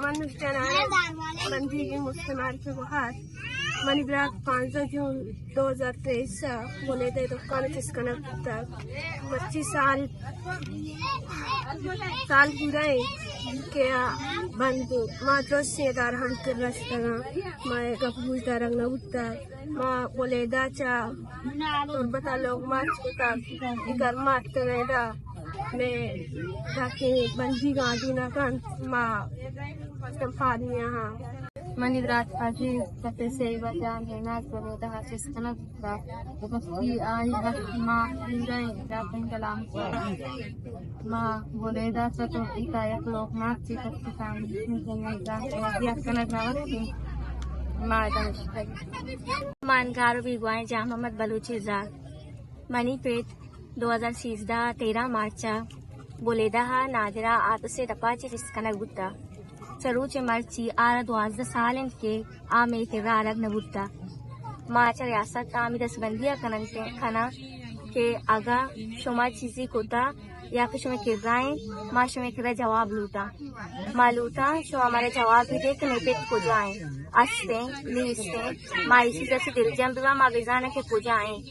من جنان بندیگیں مستمار چہ گوہار۔ منی برات پانزدہ جون دو ہزار تئیس ءَ بلیدہ ءِ دکان ءَ چست کنگ بوتگ۔ مرچی سال، سال پورا اِنت کہ آ بند اِنت۔ ما درستیں ادارہانی کرا رستگاں، ما اے گپ گوش دارگ نہ بوتگ۔ ما بلیدہ چہ تربت ءَ لوگ مارچ کتگ، اے گرما اتکگ ادا، مئے داکیں بندیگاں آجو نہ کنت، ما چمپانی آں۔ منی برات قاضی کتے سے بجان ہے نا، تو دا چست کنگ بوتگ۔ وقتی آئی وقت ما پورا داکیں کلام ما بلیدہ چہ تو ایتا یک لوگ مارچ کتگ، ما انگار بیگواہیں جان محمد بلوچ ءِ زال۔ منی پت دو ہزار سیزدہ تیرہ مارچ ءَ بلیدہ ءَ نادرا آپس ءِ دپ ءَ چہ چست کنگ بوتگ۔ چہ روچ ءَ مرچی آ را دوازدہ سال اِنت کہ آ مئے کرا آرگ نہ بوتگ۔ ما چہ ریاست ءَ ہمے دستبندی ءَ کنگ، کناں کہ اگاں شما چیزے کتگ یا کہ شمئے کرا اِنت، ما شمئے کرا جواب لوٹاں۔ ما لوٹاں شما مارا جواب بدئے کہ مئے پت کجا اِنت، است اِنت، نیست اِنت۔ ما ایشی ءَ چہ دلجم بباں، ما بزاناں کہ کجا اِنت۔